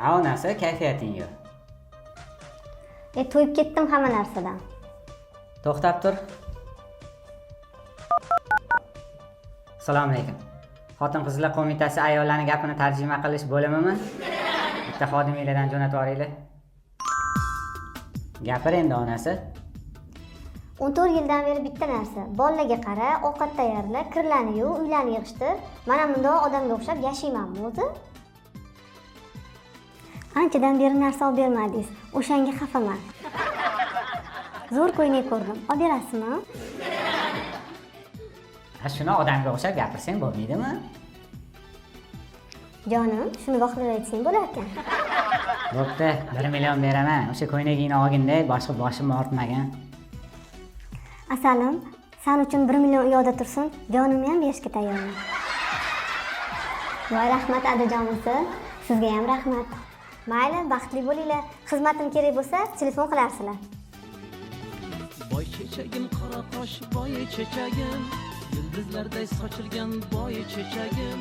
Ha, onasi, kayfiyating yo'q. To'yib ketdim hamma narsadan. To'xtab tur. Assalomu alaykum. Xotin-qizlar qo'mitasi ayollarning gapini tarjima qilish bo'limimi? Bitta xodiminglardan jo'natib yuboringlar. Gapir endi onasi. 14 yildan beri bitta narsa. Bolalarga qara, ovqat tayyorla, kirlarni yuv, uylarni yig'ishtir. Mana bundoq odamga o'xshab yashaymanmi o'zi? Anchadan beri narsa olib bermadingiz. O'shanga xafaman. Zo'r ko'ylak ko'rdim. Olib berasizmi? Ha, shuni odamga o'xshab gapirsang bo'lmaydimi? Jonim, shuni vaqtida aytsang bo'larkan. Bo'pti, 1 million beraman. O'sha ko'ylagingni olginda, boshqa boshim ortmagan. Asalim, sen uchun 1 million u yoqda tursin, jonimni ham berishga tayyorman. Voy rahmat adajonisi, sizga ham rahmat. Mayli, baxtli bo'linglar. Xizmatim kerak bo'lsa, telefon qilarsizlar. Boy chechagim qora qosh, boy chechagim, yulduzlarday sochilgan boy chechagim.